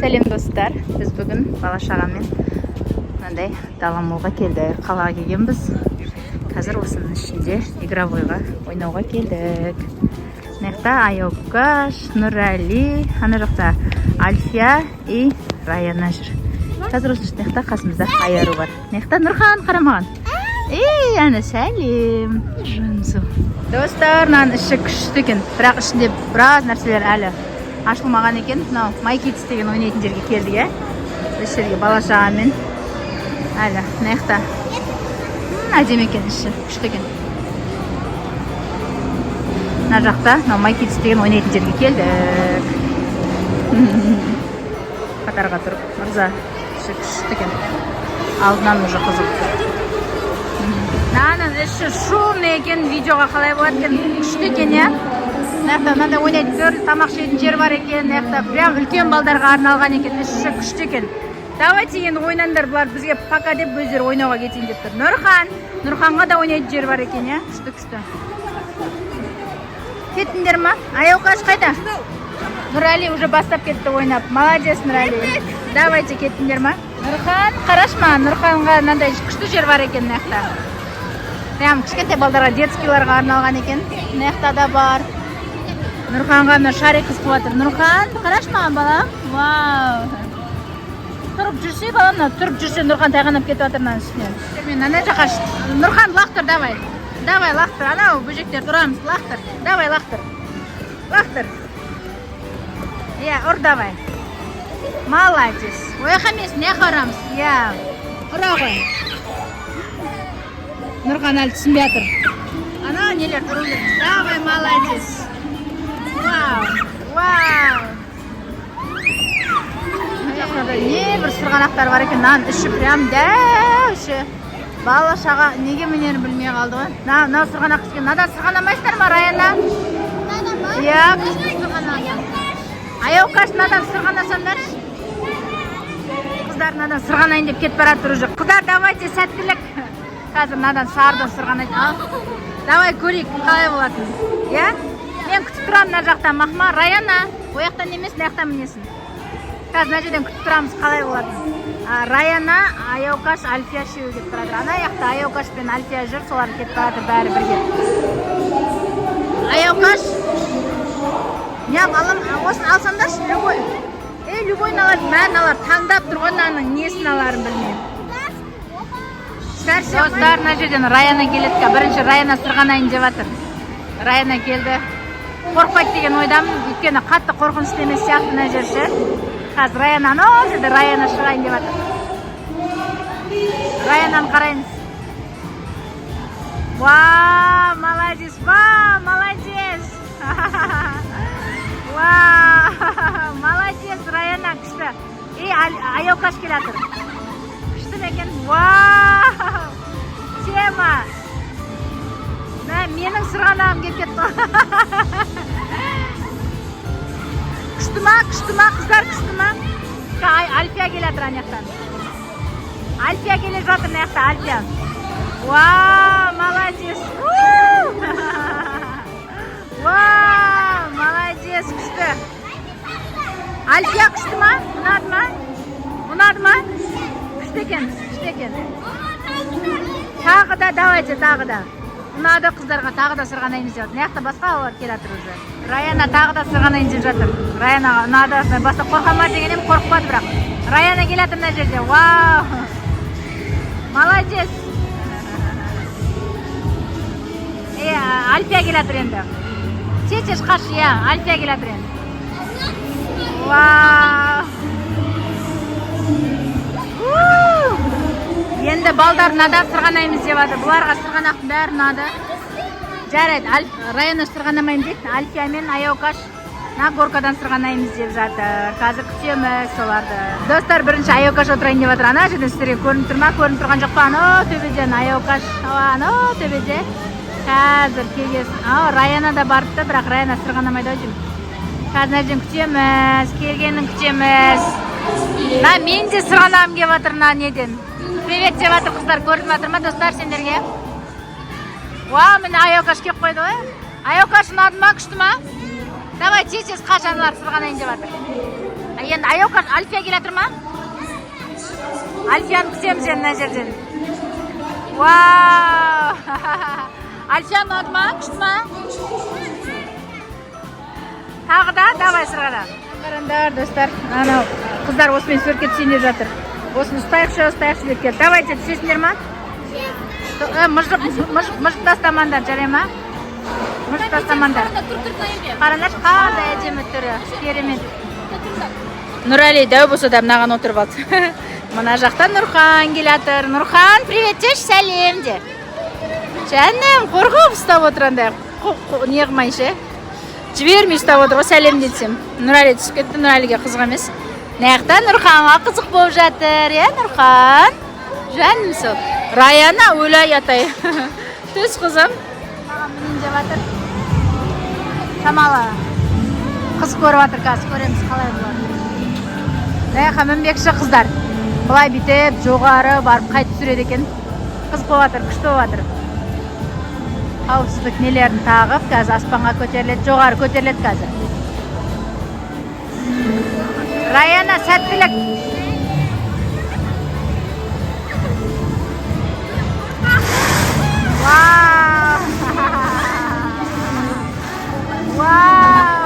Сәлем, достар! Біз бүгін бала шағамен мынандай Дала Моллға келдік. Қалаға келгенбіз. Қазір осының ішінде игровойға ойнауға келдік. Мына жақта Аяукаш, Нұрәли, ана жақта Альфия и Раяна жүр. Қазір осы мына жақта қасымызда Аяру бар. Мына жақта Нұрхан, қара маған. Ей, ана, сәлем, Жансу. Достар, мынаның іші күшті екен, бірақ ішінде біраз нәрселер әлі ашылмаған екен. Мынау My Kids деген ойнайтын жерге келдік, иә. Осы жерге бала шағамен әлі мына жақта әдемі екен, іші күшті екен. Мына жақта мынау My Kids деген ойнайтын жерге келдік. Қатарға тұрып, мырза, іші күшті екен, алдынан уже қызық. Мынаның іші шумный екен, видеоға қалай болады екен? Күшті екен, иә. Мына жақта мынандай ойнайтын жер, тамақ ішетін жер бар екен. Мына жақта прям үлкен балдарға арналған екен, іші күшті екен. Давайте енді ойнаңдар. Бұлар бізге пока деп, өздері ойнауға кетейін деп тұр. Нұрхан, Нұрханға да ойнайтын жер бар екен, иә. Күшті, күшті. Кеттіңдер ма? Аяукаш қайда? Нұрәли уже бастап кетті ойнап. Молодец, Нұрәли. Давайте, кеттіңдер ма? Нұрхан, қарашы маған. Нұрханға мынандай күшті жер бар екен мына жақта. Прям кішкентай балдарға, детскийларға арналған екен. Мына жақта да бар. Нұрханға мына шарик қызық болып жатыр. Нұрхан, қарашы маған, балам. Вау, тұрып жүрсе, балам, мына тұрып жүрсе, Нұрхан тайғанап кетіп жатыр мынаның үстінен. Мен ана жаққа. Нұрхан, лақтыр, давай, давай, лақтыр. Анау бөжектерді ұрамыз, лақтыр, давай, лақтыр, лақтыр, иә, ұр, давай, молодец. Ол жаққа емес, мына жаққа ұрамыз, иә, ұра ғой. Нұрхан әлі түсінбей жатыр, анау нелерді ұру керек. Давай, молодец. Вау, вау! Мына не бір сырғанақтар бар екен. Мынаның іші прям дәу іші. Бала шаға неге мінерін білмей қалды ғой. Мынау сырғанақ күшті. Мынадан сырғанамайсыздар ма, Раяна? Иә, күшті сырғанақ. Аяукаш, мынадан сырғанасаңдаршы. Қыздар мынадан сырғанайын деп кетіп бара жатыр уже. Қыздар, давайте, сәттілік! Қазір мынадан шардан сырғанайды. Ал, давай, көрейік қалай болатынын, иә. Мен күтіп тұрамын мына жақта. Махма, Раяна, ол жақтан емес, мына жақтан мінесің. Қазір мына жерден күтіп тұрамыз қалай болатынын. Раяна, Аяукаш, Альфия үшеуі кетіп бара жатыр. Ана жақта Аяукаш пен Альфия жүр, солар кетіп бара жатыр бәрі бірге. Аяукаш, не алам? Осыны алсаңдаршы, любой. Ей, любойын алады, бәрін алар, таңдап тұр ғой. Мынаның несін аларын білмеймін. Достар, мына жерден Раяна келеді. Бірінші Раяна сырғанайын деп жатыр. Раяна келді. Қорықпайды деген ойдамын, өйткені қатты қорқынышты емес сияқты мына жер ше. Қазір Раяна, анау жерде Раяна шығайын деп жатыр. Раянаны қараймыз. Вау, молодец! Вау, молодец! Вау, молодец, Раяна, күшті! Ей, Аяукаш келе жатыр. Күшті ме екен? Вау, тема! Мә, менің сырғанағым келіп кетті ғой. Күшті ма, күшті ма, қыздар, күшті ма? Альфия келе жатыр ана жақтан. Альфия келе жатыр мына жақта, Альфия. Вау, молодец! Вау, молодец, күшті! Альфия, күшті ма? Ұнады ма? Ұнады ма? Күшті екен, күшті екен. Тағы да, давайте, тағы да. Ұнады қыздарға, тағы да сырғанаймыз деп жатыр. Мына жақта басқа балалар келе жатыр уже. Раяна тағы да сырғанайын деп жатыр. Раянаға ұнады. Мен баста қорқа ма деген едім, қорықпады бірақ. Раяна келе жатыр мына жерде. Вау, молодец! Е, Альфия келе жатыр енді. Тез, тез қаш, иә. Альфия келе жатыр енді. Вау! У! Енді балдар мынадан сырғанаймыз деп жатыр. Бұларға сырғанақтың бәрі ұнады. Жарайды, Раяна сырғанамаймын дейді. Альфия мен Аяукаш мына горкадан сырғанаймыз деп жатыр. Қазір күтеміз соларды. Достар, бірінші Аяукаш отырайын деп жатыр. Ана жерден сіздерге көрініп тұр ма, көрініп тұрған жоқ па? Анау төбеден Аяукаш, анау төбеде. Қазір келгесін. Ау, Раяна да барыпты, бірақ Раяна сырғанамайды ау деймін. Қазір мына жерден күтеміз, келгенін күтеміз. Мына мен де сырғанағым келіп жатыр мына неден. Привет деп жатыр қыздар, көрініп жатыр ма, достар, сендерге? Уа, міне, Аяукаш келіп қойды ғой. Аяукаш, ұнады ма, күшті ма? Давай, тез, тез қаш, аналар сырғанайын деп жатыр. Енді Аяука, Альфия келе жатыр ма? Альфияны күтеміз енді мына жерден. Вау! Альфия, ұнады ма? Күшті ма? Тағы да, давай, сырғана. Қараңдар, достар, анау қыздар осымен суретке түсейін деп жатыр. Осыны ұстайықшы, ұстайықшы деп келді. Давайте, түсесіңдер ма? Мыжып, мыжып, мыжып тастамаңдар, жарай ма? Мыжып тастамаңдар. Қараңдаршы, қандай әдемі түрі, керемет. Нұрәли дәу болса да мынаған отырып алды. Мына жақта Нұрхан келе жатыр. Нұрхан, привет деші, сәлем де. Жаным, қорқып ұстап отыр андай. Не қылмай ше. Жібермей ұстап отыр ғой, сәлем десем. Нұрәли түсіп кетті, Нұрәліге қызық емес. Мына жақта Нұрханға қызық болып жатыр, иә, Нұрхан? Жаным сол. Раяна өлай атай. Түс, қызым. Маған мінейін деп жатыр. Шамалы қызық көріп жатыр, қазір көреміз қалай болады. Мына жаққа мінбекші қыздар. Былай бүйтіп жоғары барып қайтып түсіреді екен. Қызық болып жатыр, күшті болып жатыр. Қауіпсіздік нелерін тағып, қазір аспанға көтеріледі, жоғары көтеріледі қазір. Раяна, сәттілік. Вау! Вау!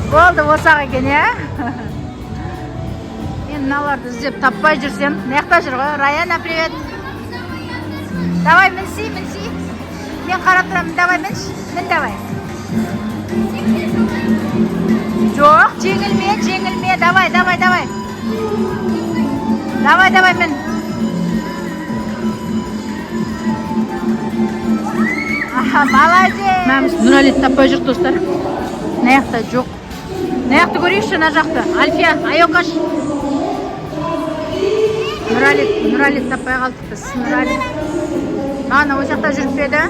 Болды, осы-ақ екен, иә? Мен мыналарды іздеп таппай жүрсем, мына жақта жүр ғой. Раяна, привет. Давай, мінси, мінси. Мен қарап тұрамын, давай, мінші. Мін, давай. Жоқ, жеңілме, жеңілме. Давай, давай, давай. Давай, давай, мін. Аха, молодец. Мә, Нұрәлиді таппай жүр, достар. Мына жақта жоқ. Мына жақты көрейікші, мына жақты. Альфия, Айокаш. Нұрәлі, Нұрәлі таппай қалдық біз. Нұрәлі. Бағана осы жақта жүріп пе еді?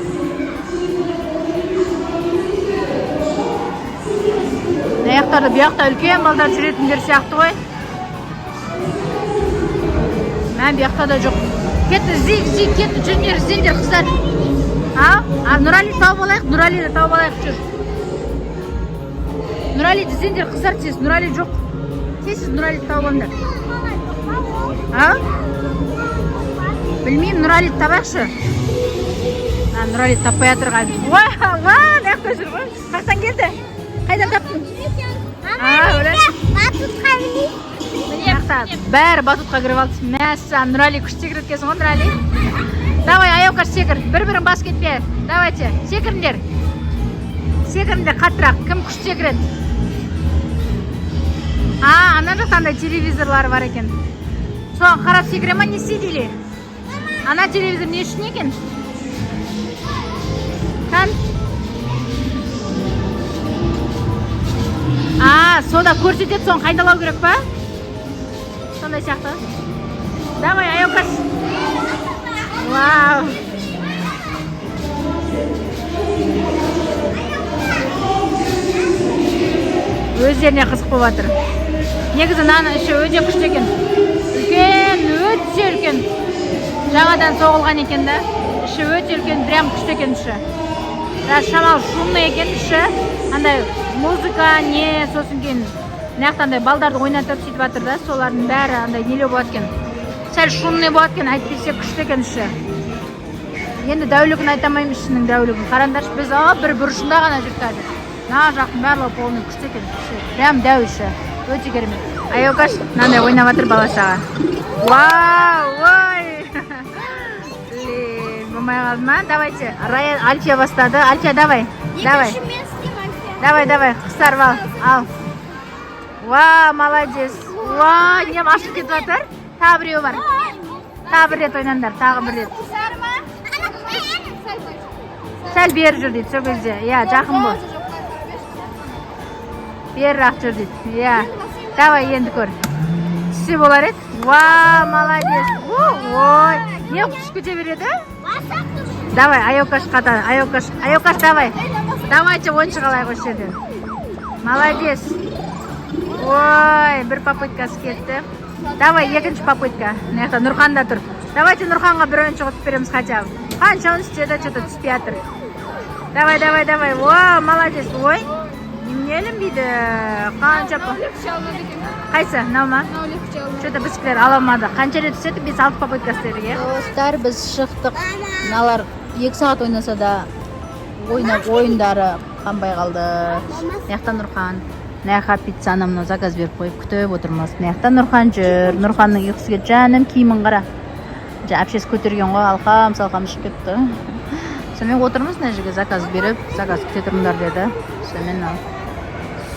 Мына жақтарда, бұл жақта үлкен балдар жүретіндер сияқты ғой. Мә, бұл жақта да жоқ. Кетті, іздейік, іздейік, кетті, жүріңдер, іздеңдер, қыздар. А, а, Нұрәлі тауып алайық, Нұрәліді тауып алайық, жүр. Нұрәлиді іздеңдер, қыздар, тез, Нұрәлі жоқ. Тез, Нұрәліді тауып алыңдар. А? Білмеймін, Нұрәлиді табайықшы. А, Нұрәлиді таппай жатыр қазір. Уа, уа, мына жақта жүр ғой. Қаяқтан келді? Қайдан таптың? А, өлә. Батутқа мінейік. Мына жақта бәрі батутқа кіріп алды. Мәссаған, Нұрәли күшті секіреді екенсің ғой, Нұрәли. Давай, Аяукаш, секір. Бір-бірін басып кетпе. Давайте, секіріңдер. Секіріңдер қаттырақ. Кім күшті секіреді? А, ана жақта андай телевизорлар бар екен. Соған қарап секіре ма, не істейді или? Ана телевизор не үшін екен? Кән? А, сода көрсетеді, соны қайталау керек па? Сондай сияқты. Давай, Аяукаш. Вау. Өздеріне қызық болып жатыр. Негізі мынаның іші өте күшті екен. Үлкен, өте үлкен. Жаңадан соғылған екен да. Іші өте үлкен, прям күшті екен іші. Біраз шамалы шумный екен іші. Андай музыка, не, сосын кейін мына жақта андай балдарды ойнатып сөйтіп жатыр да, солардың бәрі андай нелеу болады екен. Сәл шумный болады екен, әйтпесе күшті екен іші. Енді дәулігін айта алмаймын, ішінің дәулігін. Қараңдаршы, біз бір бұрышында ғана жүрік қазір. Мына жақтың барлығы полный күшті екен іші. Прям дәу іші. Өте керемет. Аяукаш мынандай ойнап жатыр бала шаға. Вау, ой. Блин, болмай қалды ма? Давайте. Рая, Альфия бастады. Альфия, давай. Давай. Екінші мен істеймін, Альфия. Давай, давай, қысар ал. Ал. Вау, молодец. Вау, не ашып кетіп жатыр? Тағы біреу бар. Тағы бір рет ойнаңдар, тағы бір рет. Сәл бері жүр дейді сол кезде. Иә, жақын бол. Берірақ жүр дейді. Иә. Давай, енді көр. Түссе болар еді. Вау, молодец. Ой, не қылып түсіп кете береді? Давай, Аяукаш қата, Аяукаш, Аяукаш, давай. Давайте ойыншық алайық осы жерден. Молодец. Ой, бір попыткасы кетті. Давай, екінші попытка. Мына жақта Нұрхан да тұр. Давайте Нұрханға бір ойыншық ұтып береміз хотя бы. Қанша оны істеді, что-то түспей жатыр. Давай, давай, давай. О, молодец. Ой, немене ілінбейді? Қанша? Легче алынады екен. Қайсы, мынау ма? Мынау легче алынады. Что-то біздікілер ала алмады. Қанша рет істедік, бес алты попытка істедік, иә. Достар, біз шықтық. Мыналар 2 сағат ойнаса да, ойнап ойындары қанбай қалды. Мына жақта Нұрхан, мына жаққа пиццаны мынау заказ беріп қойып, күтіп отырмыз. Мына жақта Нұрхан жүр. Нұрханның ұйқысы келді. Жаным, киімін қара. Жаңа әпшесі көтерген ғой, алқам салқам шығып кетті. Сонымен отырмыз мына жерге, заказ беріп, заказ күте тұрыңдар деді. Сонымен мынау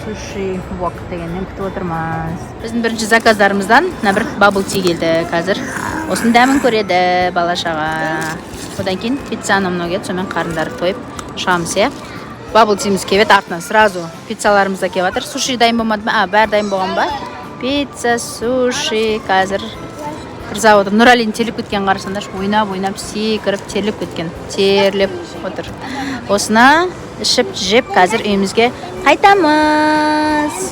Суши Вок дегеннен күтіп отырмыз. Біздің бірінші заказдарымыздан мына бір бабл ти келді. Қазір осының дәмін көреді бала шаға. Одан кейін пиццаны мынау келді. Сонымен қарындары тойып шығамыз, иә. Бабл тиміз келіп еді, артынан сразу пиццаларымыз да келіп жатыр. Суши дайын болмады ма? А, бәрі дайын болған ба? Пицца, суши қазір ырза отыр. Нұралидің терлеп кеткенін қарасаңдаршы. Ойнап ойнап секіріп, терлеп кеткен, терлеп отыр. Осыны ішіп жеп, қазір үйімізге қайтамыз.